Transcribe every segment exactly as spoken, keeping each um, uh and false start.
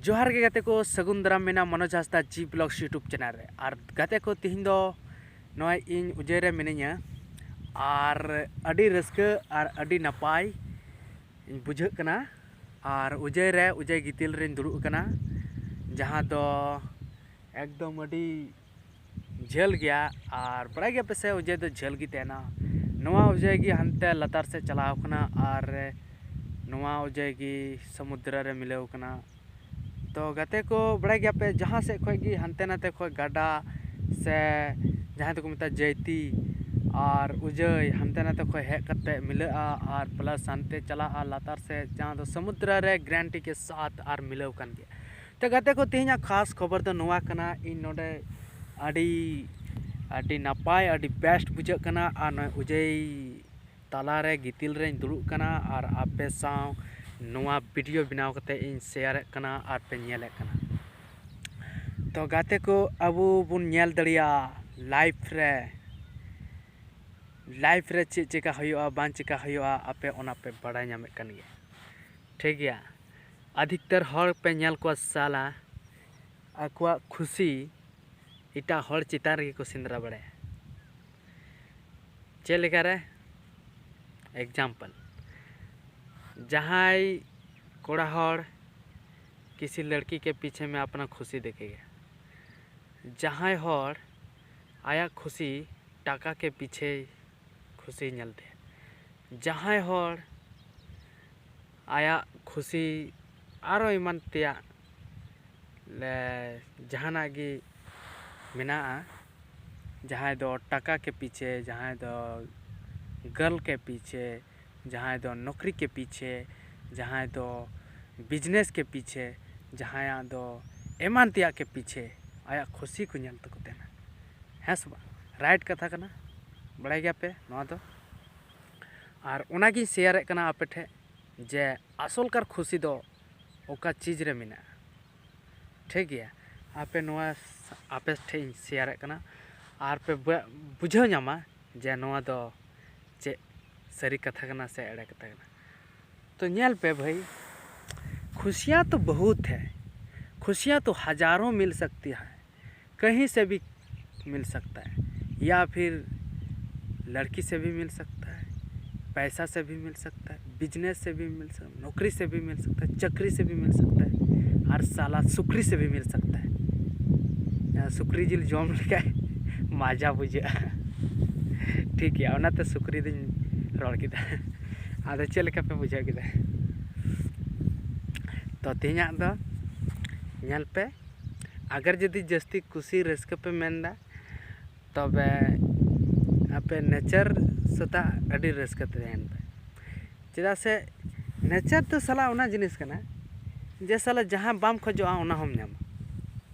ᱡᱚᱦᱟᱨ ᱜᱮ ᱜᱟᱛᱮ ᱠᱚ, ᱥᱟᱹᱜᱩᱱ ᱫᱟᱨᱟᱢ ᱢᱮᱱᱟᱜᱼᱟ ᱢᱚᱱᱳᱡᱽ ᱦᱟᱸᱥᱫᱟ G Vlogs YouTube channel ᱨᱮ᱾ ᱟᱨ ᱜᱟᱛᱮ ᱠᱚ, ᱛᱤᱦᱤᱧ ᱫᱚ ᱱᱚᱜᱼᱚᱭ ᱤᱧ ᱩᱡᱟᱹᱭ ᱨᱮ ᱢᱤᱱᱟᱹᱧᱟ, ᱟᱨ ᱟᱹᱰᱤ ᱨᱟᱹᱥᱠᱟᱹ ᱟᱨ ᱟᱹᱰᱤ ᱱᱟᱯᱟᱭ ᱤᱧ ᱵᱩᱡᱷᱟᱹᱜ ᱠᱟᱱᱟ᱾ ᱟᱨ ᱩᱡᱟᱹᱭ ᱨᱮ, ᱩᱡᱟᱹᱭ ᱜᱤᱛᱤᱞ ᱨᱮᱧ ᱫᱩᱲᱩᱵ ᱟᱠᱟᱱᱟ, ᱡᱟᱦᱟᱸ ᱫᱚ ᱮᱠᱫᱚᱢ ᱟᱹᱰᱤ ᱡᱷᱟᱹᱞ ᱜᱮᱭᱟ᱾ ᱟᱨ ᱵᱟᱲᱟᱭ ᱜᱮᱭᱟ ᱯᱮ ᱥᱮ, ᱩᱡᱟᱹᱭ ᱫᱚ ᱡᱷᱟᱹᱞ ᱜᱮ ᱛᱟᱦᱮᱱᱟ᱾ ᱱᱚᱣᱟ ᱩᱡᱟᱹᱭ ᱜᱮ ᱦᱟᱱᱛᱮ ᱞᱟᱛᱟᱨ ᱥᱮᱫ ᱪᱟᱞᱟᱣ ᱠᱟᱱᱟ, ᱟᱨ ᱱᱚᱣᱟ ᱩᱡᱟᱹᱭ ᱜᱮ ᱥᱚᱢᱩᱫᱨᱚ ᱨᱮ ᱢᱤᱞᱟᱹᱣ ᱠᱟᱱᱟ᱾ ᱛᱚ ᱜᱟᱛᱮ ᱠᱚ, ᱵᱟᱲᱟᱭ ᱜᱮᱭᱟ ᱯᱮ, ᱡᱟᱦᱟᱸ ᱥᱮᱫ ᱠᱷᱚᱡ ᱜᱮ ᱦᱟᱱᱛᱮ ᱱᱟᱛᱮ ᱠᱷᱚᱡ ᱜᱟᱰᱟ ᱥᱮ ᱡᱟᱦᱟᱸ ᱫᱚᱠᱚ ᱢᱮᱛᱟᱜᱼᱟ ᱡᱟᱹᱭᱛᱤ ᱟᱨ ᱩᱡᱟᱹᱭ ᱦᱟᱱᱛᱮ ᱱᱟᱛᱮ ᱠᱷᱚᱡ ᱦᱮᱡ ᱠᱟᱛᱮ ᱢᱤᱞᱟᱹᱜᱼᱟ, ᱟᱨ plus ᱦᱟᱱᱛᱮ ᱪᱟᱞᱟᱜᱼᱟ ᱞᱟᱛᱟᱨ ᱥᱮᱫ, ᱡᱟᱦᱟᱸ ᱫᱚ ᱥᱚᱢᱩᱫᱨᱚ ᱨᱮ guarantee ᱠᱮ ᱥᱟᱛ ᱟᱨ ᱢᱤᱞᱟᱹᱣ ᱠᱟᱱ ᱜᱮᱭᱟ᱾ ᱛᱚ ᱜᱟᱛᱮ ᱠᱚ, ᱛᱮᱦᱮᱧᱟᱜ ᱠᱷᱟᱥ ᱠᱷᱚᱵᱚᱨ ᱫᱚ ᱱᱚᱣᱟ ᱠᱟᱱᱟ, ᱤᱧ ᱱᱚᱰᱮ ᱟᱹᱰᱤ, ᱟᱹᱰᱤ ᱱᱟᱯᱟᱭ, ᱟᱹᱰᱤ best ᱵᱩᱡᱷᱟᱹᱜ ᱠᱟᱱᱟ᱾ ᱟᱨ ᱱᱚᱜᱼᱚᱭ ᱩᱡᱟᱹᱭ ᱛᱟᱞᱟᱨᱮ ᱜᱤᱛᱤᱞ ᱨᱮᱧ ᱫᱩᱲᱩᱵ ᱠᱟᱱᱟ ᱟᱨ ᱟᱯᱮ ᱥᱟᱶ ᱱᱚᱣᱟ video ᱵᱮᱱᱟᱣ ᱠᱟᱛᱮ ᱤᱧ ᱥᱮᱭᱟᱨᱮᱫ ᱠᱟᱱᱟ ᱟᱨ ᱯᱮ ᱧᱮᱞᱮᱫ ᱠᱟᱱᱟ᱾ ᱛᱚ ᱜᱟᱛᱮ ᱠᱚ, ᱟᱵᱚ ᱵᱚᱱ ᱧᱮᱞ ᱫᱟᱲᱮᱭᱟᱜᱼᱟ life ᱨᱮ, life ᱨᱮ ᱪᱮᱫ ᱪᱮᱠᱟ ᱦᱩᱭᱩᱜᱼᱟ, ᱵᱟᱝ ᱪᱮᱠᱟ ᱦᱩᱭᱩᱜᱼᱟ, ᱟᱯᱮ ᱚᱱᱟ ᱯᱮ ᱵᱟᱲᱟᱭ ᱧᱟᱢᱮᱫ ᱠᱟᱱ ᱜᱮᱭᱟ, ᱴᱷᱤᱠ ᱜᱮᱭᱟ᱾ ᱟᱫᱷᱤᱠᱛᱟᱨ ᱦᱚᱲ ᱯᱮ ᱧᱮᱞ ᱠᱚᱣᱟ ᱥᱟᱞᱟ ᱟᱠᱚᱣᱟᱜ ᱠᱷᱩᱥᱤ ᱮᱴᱟᱜ ᱦᱚᱲ ᱪᱮᱛᱟᱱ ᱨᱮᱜᱮ ᱠᱚ ᱥᱮᱸᱫᱽᱨᱟ ᱵᱟᱲᱟᱭᱟ᱾ ᱪᱮᱫ ᱞᱮᱠᱟ ᱨᱮ? Example, ᱡᱟᱦᱟᱸᱭ ᱠᱚᱲᱟ ᱦᱚᱲ ᱠᱤᱥᱤ ᱞᱟᱲᱠᱤ ᱠᱮ ᱯᱤᱪᱷᱮ ᱢᱮ ᱟᱯᱱᱟ ᱠᱷᱩᱥᱤ ᱫᱮᱠᱷᱮᱜᱟ, ᱡᱟᱦᱟᱸᱭ ᱦᱚᱲ ᱟᱭᱟᱜ ᱠᱷᱩᱥᱤ ᱴᱟᱠᱟ ᱠᱮ ᱯᱤᱪᱷᱮ ᱠᱷᱩᱥᱤ ᱧᱮᱞ ᱛᱮ, ᱡᱟᱦᱟᱸᱭ ᱦᱚᱲ ᱟᱭᱟᱜ ᱠᱷᱩᱥᱤ ᱟᱨᱚ ᱮᱢᱟᱱ ᱛᱮᱭᱟᱜ ᱞᱮ ᱡᱟᱦᱟᱱᱟᱜ ᱜᱮ ᱢᱮᱱᱟᱜᱼᱟ, ᱡᱟᱦᱟᱸᱭ ᱫᱚ ᱴᱟᱠᱟ ᱠᱮ ᱯᱤᱪᱷᱮ, ᱡᱟᱦᱟᱸᱭ ᱫᱚ girl ᱠᱮ ᱯᱤᱪᱷᱮ, ᱡᱟᱦᱟᱸᱭ ᱫᱚ ᱱᱚᱠᱨᱤ ᱠᱮ ᱯᱤᱪᱷᱮ, ᱡᱟᱦᱟᱸᱭ ᱫᱚ business ᱠᱮ ᱯᱤᱪᱷᱮ, ᱡᱟᱦᱟᱸᱭᱟᱜ ᱫᱚ ᱮᱢᱟᱱ ᱛᱮᱭᱟᱜ ᱠᱮ ᱯᱤᱪᱷᱮ ᱟᱭᱟᱜ ᱠᱷᱩᱥᱤ ᱠᱚ ᱧᱮᱞ ᱛᱟᱠᱚ ᱛᱟᱦᱮᱱᱟ᱾ ᱦᱮᱸ ᱥᱮ ᱵᱟᱝ? Right ᱠᱟᱛᱷᱟ ᱠᱟᱱᱟ, ᱵᱟᱲᱟᱭ ᱜᱮᱭᱟ ᱯᱮ ᱱᱚᱣᱟ ᱫᱚ᱾ ᱟᱨ ᱚᱱᱟᱜᱤᱧ ᱥᱮᱭᱟᱨᱮᱫ ᱠᱟᱱᱟ ᱟᱯᱮ ᱴᱷᱮᱡ, ᱡᱮ ᱟᱥᱚᱞᱠᱟᱨ ᱠᱷᱩᱥᱤ ᱫᱚ ᱚᱠᱟ ᱪᱤᱡᱽ ᱨᱮ ᱢᱮᱱᱟᱜᱼᱟ᱾ ᱴᱷᱤᱠ ᱜᱮᱭᱟ, ᱟᱯᱮ ᱱᱚᱣᱟ ᱟᱯᱮ ᱴᱷᱮᱡ ᱤᱧ ᱥᱮᱭᱟᱨᱮᱫ ᱠᱟᱱᱟ, ᱟᱨ ᱯᱮ ᱵᱩ- ᱵᱩᱡᱷᱟᱹᱣ ᱧᱟᱢᱟ ᱡᱮ ᱱᱚᱣᱟ ᱫᱚ ᱪᱮᱫ ᱥᱟᱹᱨᱤ ᱠᱟᱛᱷᱟ ᱠᱟᱱᱟ ᱥᱮ ᱮᱲᱮ ᱠᱟᱛᱷᱟ ᱠᱟᱱᱟ᱾ ᱛᱚ ᱧᱮᱞ ᱯᱮ ᱵᱷᱟᱹᱭ, ᱠᱷᱩᱥᱤᱭᱟᱸ ᱛᱚ ᱵᱚᱦᱩᱛ ᱦᱮ, खुशियाँ तो हज़ारों मिल सकती है, कहीं से भी मिल सकता है, या फिर लड़की से भी मिल सकता है, पैसा से भी मिल सकता है, बिजनेस से भी मिल सकता है, नौकरी से भी मिल सकता है, चकरी से भी मिल सकता है, ᱟᱨ ᱥᱟᱞᱟ ᱥᱩᱠᱨᱤ ᱥᱮ ᱵᱤ ᱢᱤᱞ ᱥᱟᱠᱛᱟ ᱦᱟᱭ᱾ ᱥᱩᱠᱨᱤ ᱡᱤᱞ ᱡᱚᱢ ᱞᱮᱠᱷᱟᱡ ᱢᱟᱡᱟ ᱵᱩᱡᱷᱟᱹᱜᱼᱟ᱾ ᱴᱷᱤᱠ ᱜᱮᱭᱟ, ᱚᱱᱟᱛᱮ ᱥᱩᱠᱨᱤ ᱫᱚᱧ ᱨᱚᱲ ᱠᱮᱫᱟ᱾ ᱟᱫᱚ ᱪᱮᱫ ᱞᱮᱠᱟ ᱯᱮ ᱵᱩᱡᱷᱟᱹᱣ ᱠᱮᱫᱟ? ᱛᱚ ᱛᱮᱦᱮᱧᱟᱜ ᱫᱚ ᱧᱮᱞ ᱯᱮ, ᱟᱜᱟᱨ ᱡᱩᱫᱤ ᱡᱟᱹᱥᱛᱤ ᱠᱩᱥᱤ ᱨᱟᱹᱥᱠᱟᱹ ᱯᱮ ᱢᱮᱱᱫᱟ, ᱛᱚᱵᱮ ᱟᱯᱮ ᱱᱮᱪᱟᱨ ᱥᱟᱛᱟᱜ ᱟᱹᱰᱤ ᱨᱟᱹᱥᱠᱟᱹ ᱛᱮ ᱛᱟᱦᱮᱱ ᱯᱮ᱾ ᱪᱮᱫᱟᱜ ᱥᱮ ᱱᱮᱪᱟᱨ ᱫᱚ ᱥᱟᱞᱟ ᱚᱱᱟ ᱡᱤᱱᱤᱥ ᱠᱟᱱᱟ ᱡᱮ ᱥᱟᱞᱟ ᱡᱟᱦᱟᱸ ᱵᱟᱢ ᱠᱷᱚᱡᱚᱜᱼᱟ ᱚᱱᱟ ᱦᱚᱸᱢ ᱧᱟᱢᱟ᱾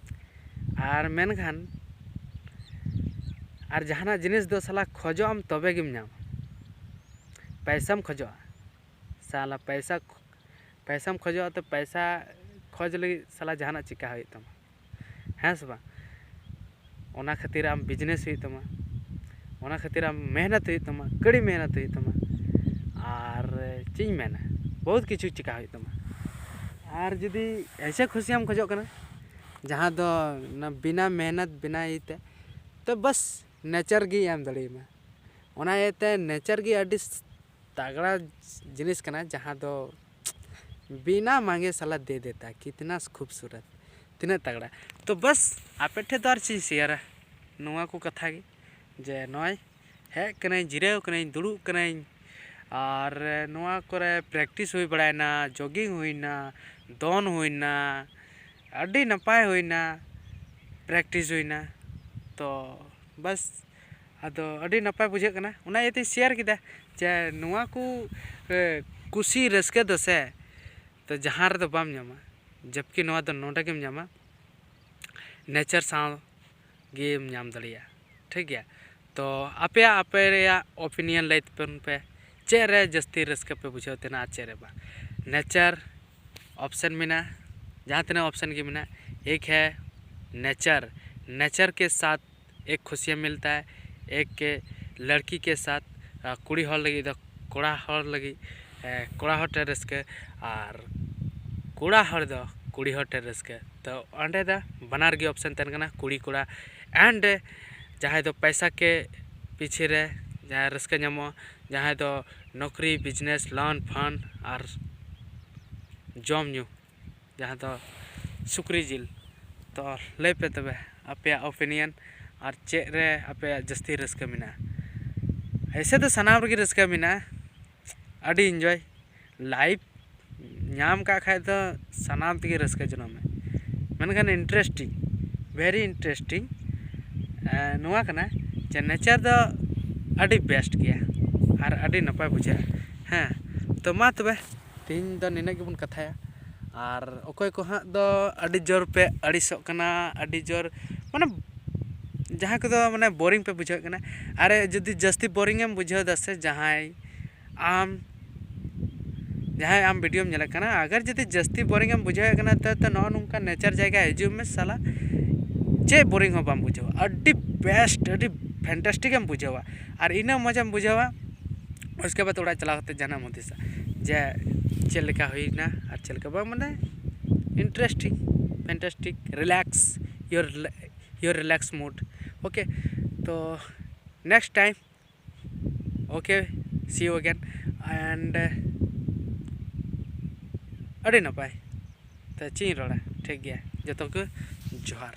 ᱟᱨ ᱢᱮᱱᱠᱷᱟᱱ ᱟᱨ ᱡᱟᱦᱟᱱᱟᱜ ᱡᱤᱱᱤᱥ ᱫᱚ ᱥᱟᱞᱟ ᱠᱷᱚᱡᱚᱜ ᱟᱢ ᱛᱚᱵᱮ ᱜᱮᱢ ᱧᱟᱢᱟ᱾ ᱯᱟᱭᱥᱟᱢ ᱠᱷᱚᱡᱚᱜᱼᱟ, ᱥᱟᱞᱟ ᱯᱟᱭᱥᱟ, ᱯᱟᱭᱥᱟᱢ ᱠᱷᱚᱡᱚᱜᱼᱟ, ᱛᱚ ᱯᱟᱭᱥᱟ ᱠᱷᱚᱡᱽ ᱞᱟᱹᱜᱤᱫ ᱥᱟᱞᱟ ᱡᱟᱦᱟᱱᱟᱜ ᱪᱤᱠᱟ ᱦᱩᱭᱩᱜ ᱛᱟᱢᱟ, ᱦᱮᱸ ᱥᱮ ᱵᱟᱝ? ᱚᱱᱟ ᱠᱷᱟᱹᱛᱤᱨ ᱟᱢ ᱵᱤᱡᱽᱱᱮᱥ ᱦᱩᱭᱩᱜ ᱛᱟᱢᱟ, ᱚᱱᱟ ᱠᱷᱟᱹᱛᱤᱨ ᱟᱢ ᱢᱮᱦᱱᱚᱛ ᱦᱩᱭᱩᱜ ᱛᱟᱢᱟ, ᱠᱟᱹᱲᱤ ᱢᱮᱦᱱᱚᱛ ᱦᱩᱭᱩᱜ ᱛᱟᱢᱟ᱾ ᱟᱨ ᱪᱮᱫ ᱤᱧ ᱢᱮᱱᱟ, ᱵᱚᱦᱩᱛ ᱠᱤᱪᱷᱩ ᱪᱤᱠᱟ ᱦᱩᱭᱩᱜ ᱛᱟᱢᱟ᱾ ᱟᱨ ᱡᱩᱫᱤ ᱮᱭᱥᱮ ᱠᱷᱩᱥᱤᱭᱟᱢ ᱠᱷᱚᱡᱚᱜ ᱠᱟᱱᱟ, ᱡᱟᱦᱟᱸ ᱫᱚ ᱚᱱᱟ ᱵᱤᱱᱟ ᱢᱮᱦᱱᱚᱛ ᱵᱤᱱᱟ ᱤᱭᱟᱹᱛᱮ, ᱛᱚ ᱵᱟᱥ ᱱᱮᱪᱟᱨ ᱜᱮ ᱮᱢ ᱫᱟᱲᱮᱭᱟᱢᱟ᱾ ᱚᱱᱟ ᱤᱭᱟᱹᱛᱮ ᱱᱮᱪᱟᱨ ᱜᱮ ᱟᱹᱰᱤ ᱛᱟᱜᱽᱲᱟ ᱡᱤᱱᱤᱥ ᱠᱟᱱᱟ, ᱡᱟᱦᱟᱸ ᱫᱚ ᱵᱤᱱᱟ ᱢᱟᱸᱜᱮ ᱥᱟᱞᱟ ᱫᱮ ᱫᱮᱛᱟ, ᱠᱤᱛᱱᱟ ᱠᱷᱩᱵᱥᱩᱨᱚᱛ, ᱛᱤᱱᱟᱹᱜ ᱛᱟᱜᱽᱲᱟ᱾ ᱛᱚ ᱵᱟᱥ ᱟᱯᱮ ᱴᱷᱮᱱ ᱫᱚ ᱟᱨ ᱪᱮᱫ ᱤᱧ ᱥᱮᱭᱟᱨᱟ, ᱱᱚᱣᱟ ᱠᱚ ᱠᱟᱛᱷᱟ ᱜᱮ, ᱡᱮ ᱱᱚᱜᱼᱚᱭ ᱦᱮᱡ ᱠᱟᱹᱱᱟᱹᱧ, ᱡᱤᱨᱟᱹᱣ ᱠᱟᱹᱱᱟᱹᱧ, ᱫᱩᱲᱩᱵ ᱠᱟᱹᱱᱟᱹᱧ, ᱟᱨ ᱱᱚᱣᱟ ᱠᱚᱨᱮ ᱯᱨᱮᱠᱴᱤᱥ ᱦᱩᱭ ᱵᱟᱲᱟᱭᱮᱱᱟ, ᱡᱳᱜᱤᱝ ᱦᱩᱭᱱᱟ, ᱫᱚᱱ ᱦᱩᱭᱱᱟ, ᱟᱹᱰᱤ ᱱᱟᱯᱟᱭ ᱦᱩᱭᱱᱟ, ᱯᱨᱮᱠᱴᱤᱥ ᱦᱩᱭᱱᱟ᱾ ᱛᱚ ᱵᱟᱥ, ᱟᱫᱚ ᱟᱹᱰᱤ ᱱᱟᱯᱟᱭ ᱵᱩᱡᱷᱟᱹᱜ ᱠᱟᱱᱟ, ᱚᱱᱟ ᱤᱭᱟᱹᱛᱮᱧ ᱥᱮᱭᱟᱨ ᱠᱮᱫᱟ ᱡᱮ ᱱᱚᱣᱟ ᱠᱚ, ᱮ, ᱠᱩᱥᱤ ᱨᱟᱹᱥᱠᱟᱹ ᱫᱚ ᱥᱮ ᱛᱚ ᱡᱟᱦᱟᱸ ᱨᱮᱫᱚ ᱵᱟᱢ ᱧᱟᱢᱟ, ᱡᱚᱵᱠᱤ ᱱᱚᱣᱟ ᱫᱚ ᱱᱚᱰᱮ ᱜᱮᱢ ᱧᱟᱢᱟ, ᱱᱮᱪᱟᱨ ᱥᱟᱶ ᱜᱮᱢ ᱧᱟᱢ ᱫᱟᱲᱮᱭᱟᱜᱼᱟ᱾ ᱴᱷᱤᱠ ᱜᱮᱭᱟ, ᱛᱚ ᱟᱯᱮᱭᱟᱜ, ᱟᱯᱮᱭᱟᱜ ᱚᱯᱤᱱᱤᱭᱚᱱ ᱞᱟᱹᱭ ᱛᱟᱵᱚᱱ ᱯᱮ, ᱪᱮᱫ ᱨᱮ ᱡᱟᱹᱥᱛᱤ ᱨᱟᱹᱥᱠᱟᱹ ᱯᱮ ᱵᱩᱡᱷᱟᱹᱣ ᱛᱟᱦᱮᱱᱟ ᱟᱨ ᱪᱮᱫ ᱨᱮ ᱵᱟᱝ? ᱱᱮᱪᱟᱨ ᱚᱯᱥᱮᱱ ᱢᱮᱱᱟᱜᱼᱟ, ᱡᱟᱦᱟᱸ ᱛᱤᱱᱟᱹᱜ ᱚᱯᱥᱮᱱ ᱜᱮ ᱢᱮᱱᱟᱜᱼᱟ, ᱮᱠ ᱦᱮ ᱱᱮᱪᱟᱨ, ᱱᱮᱪᱟᱨ ᱠᱮ ᱥᱟᱛᱷ ᱮᱠ ᱠᱷᱩᱥᱤᱭᱟᱹ ᱢᱤᱞᱛᱟ ᱦᱟᱭ, ᱮᱠ ᱞᱟᱲᱠᱤ ᱠᱮ ᱥᱟᱛᱷ, ᱠᱩᱲᱤ ᱦᱚᱲ ᱞᱟᱹᱜᱤᱫ ᱫᱚ ᱠᱚᱲᱟ ᱦᱚᱲ ᱞᱟᱹᱜᱤᱫ, ᱮ, ᱠᱚᱲᱟ ᱦᱚᱲ ᱴᱷᱮᱱ ᱨᱟᱹᱥᱠᱟᱹ, ᱟᱨ ᱠᱚᱲᱟ ᱦᱚᱲ ᱫᱚ ᱠᱩᱲᱤ ᱦᱚᱲ ᱴᱷᱮᱱ ᱨᱟᱹᱥᱠᱟᱹ᱾ ᱛᱚ ᱚᱸᱰᱮ ᱫᱚ ᱵᱟᱱᱟᱨ ᱜᱮ ᱚᱯᱥᱮᱱ ᱛᱟᱦᱮᱱ ᱠᱟᱱᱟ, ᱠᱩᱲᱤ ᱠᱚᱲᱟ᱾ ᱮᱱᱰ ᱡᱟᱦᱟᱸᱭ ᱫᱚ ᱯᱚᱭᱥᱟ ᱠᱮ ᱯᱤᱪᱷᱮ ᱨᱮ ᱡᱟᱦᱟᱸᱭ ᱨᱟᱹᱥᱠᱟᱹ ᱧᱟᱢᱚᱜᱼᱟ, ᱡᱟᱦᱟᱸᱭ ᱫᱚ ᱱᱚᱠᱨᱤ, ᱵᱤᱡᱽᱱᱮᱥ, ᱞᱚᱱ ᱯᱷᱟᱱ ᱟᱨ ᱡᱚᱢ ᱧᱩ, ᱡᱟᱦᱟᱸ ᱫᱚ ᱥᱩᱠᱨᱤ ᱡᱤᱞ᱾ ᱛᱚ ᱞᱟᱹᱭ ᱯᱮ ᱛᱚᱵᱮ ᱟᱯᱮᱭᱟᱜ ᱳᱯᱤᱱᱤᱭᱚᱱ ᱟᱨ ᱪᱮᱫ ᱨᱮ ᱟᱯᱮᱭᱟᱜ ᱡᱟᱹᱥᱛᱤ ᱨᱟᱹᱥᱠᱟᱹ ᱢᱮᱱᱟᱜᱼᱟ᱾ ᱮᱭᱥᱮ ᱫᱚ ᱥᱟᱱᱟᱢ ᱨᱮᱜᱮ ᱨᱟᱹᱥᱠᱟᱹ ᱢᱮᱱᱟᱜᱼᱟ, ᱟᱹᱰᱤ ᱤᱱᱡᱚᱭ᱾ ᱞᱟᱭᱤᱯᱷ ᱧᱟᱢ ᱠᱟᱜ ᱠᱷᱟᱡ ᱫᱚ ᱥᱟᱱᱟᱢ ᱛᱮᱜᱮ ᱨᱟᱹᱥᱠᱟᱹ ᱡᱚᱱᱚᱜ ᱢᱮ᱾ ᱢᱮᱱᱠᱷᱟᱱ ᱤᱱᱴᱟᱨᱮᱥᱴᱤᱝ, ᱵᱷᱮᱨᱤ ᱤᱱᱴᱟᱨᱮᱥᱴᱤᱝ ᱱᱚᱣᱟ ᱠᱟᱱᱟ ᱡᱮ ᱱᱮᱪᱟᱨ ᱫᱚ ᱟᱹᱰᱤ ᱵᱮᱥᱴ ᱜᱮᱭᱟ ᱟᱨ ᱟᱹᱰᱤ ᱱᱟᱯᱟᱭ ᱵᱩᱡᱷᱟᱹᱜᱼᱟ᱾ ᱦᱮᱸ, ᱛᱚ ᱢᱟ ᱛᱚᱵᱮ ᱛᱮᱦᱮᱧ ᱫᱚ ᱱᱤᱱᱟᱹᱜ ᱜᱮᱵᱚᱱ ᱠᱟᱛᱷᱟᱭᱟ᱾ ᱟᱨ ᱚᱠᱚᱭ ᱠᱚ ᱦᱟᱸᱜ ᱫᱚ ᱟᱹᱰᱤ ᱡᱳᱨ ᱯᱮ ᱟᱹᱲᱤᱥᱚᱜ ᱠᱟᱱᱟ, ᱟᱹᱰᱤ ᱡᱳᱨ ᱢᱟᱱᱮ ᱡᱟᱦᱟᱸᱭ ᱠᱚᱫᱚ ᱢᱟᱱᱮ ᱵᱳᱨᱤᱝ ᱯᱮ ᱵᱩᱡᱷᱟᱹᱣᱮᱫ ᱠᱟᱱᱟ᱾ ᱟᱨᱮ ᱡᱩᱫᱤ ᱡᱟᱹᱥᱛᱤ ᱵᱳᱨᱤᱝ ᱮᱢ ᱵᱩᱡᱷᱟᱹᱣ ᱮᱫᱟ ᱥᱮ ᱡᱟᱦᱟᱸᱭ ᱟᱢ ᱡᱟᱦᱟᱸᱭ ᱟᱢ ᱵᱷᱤᱰᱤᱭᱳᱢ ᱧᱮᱞᱮᱫ ᱠᱟᱱᱟ, ᱟᱜᱟᱨ ᱡᱩᱫᱤ ᱡᱟᱹᱥᱛᱤ ᱵᱳᱨᱤᱝ ᱮᱢ ᱵᱩᱡᱷᱟᱹᱣᱮᱫ ᱠᱟᱱᱟ, ᱛᱚ ᱛᱚ ᱱᱚᱜᱼᱚ ᱱᱚᱝᱠᱟ ᱱᱮᱪᱟᱨ ᱡᱟᱭᱜᱟ ᱦᱤᱡᱩᱜ ᱢᱮ ᱥᱟᱞᱟ, ᱪᱮᱫ ᱵᱳᱨᱤᱝ ᱦᱚᱸ ᱵᱟᱢ ᱵᱩᱡᱷᱟᱹᱣᱟ᱾ ᱟᱹᱰᱤ ᱵᱮᱥᱴ, ᱟᱹᱰᱤ ᱯᱷᱮᱱᱴᱟᱥᱴᱤᱠ ᱮᱢ ᱵᱩᱡᱷᱟᱹᱣᱟ ᱟᱨ ᱤᱱᱟᱹ ᱢᱚᱡᱽ ᱮᱢ ᱵᱩᱡᱷᱟᱹᱣᱟ᱾ ᱩᱥᱠᱮ ᱵᱟᱫ ᱚᱲᱟᱜ ᱪᱟᱞᱟᱣ ᱠᱟᱛᱮ ᱡᱟᱦᱟᱱᱟᱜ ᱮᱢ ᱦᱩᱫᱤᱥᱟ ᱡᱮ ᱪᱮᱫ ᱞᱮᱠᱟ ᱦᱩᱭᱱᱟ ᱟᱨ ᱪᱮᱫ ᱞᱮᱠᱟ ᱵᱟᱝ, ᱢᱟᱱᱮ interesting, fantastic, relax, your your relax mood. Okay, ᱛᱚ next time, okay, see you again and ᱟᱹᱰᱤ ᱱᱟᱯᱟᱭ᱾ ᱛᱚ ᱪᱮᱫ ᱤᱧ ᱨᱚᱲᱟ, ᱴᱷᱤᱠ ᱜᱮᱭᱟ, ᱡᱚᱛᱚ ᱠᱚ ᱡᱚᱦᱟᱨ᱾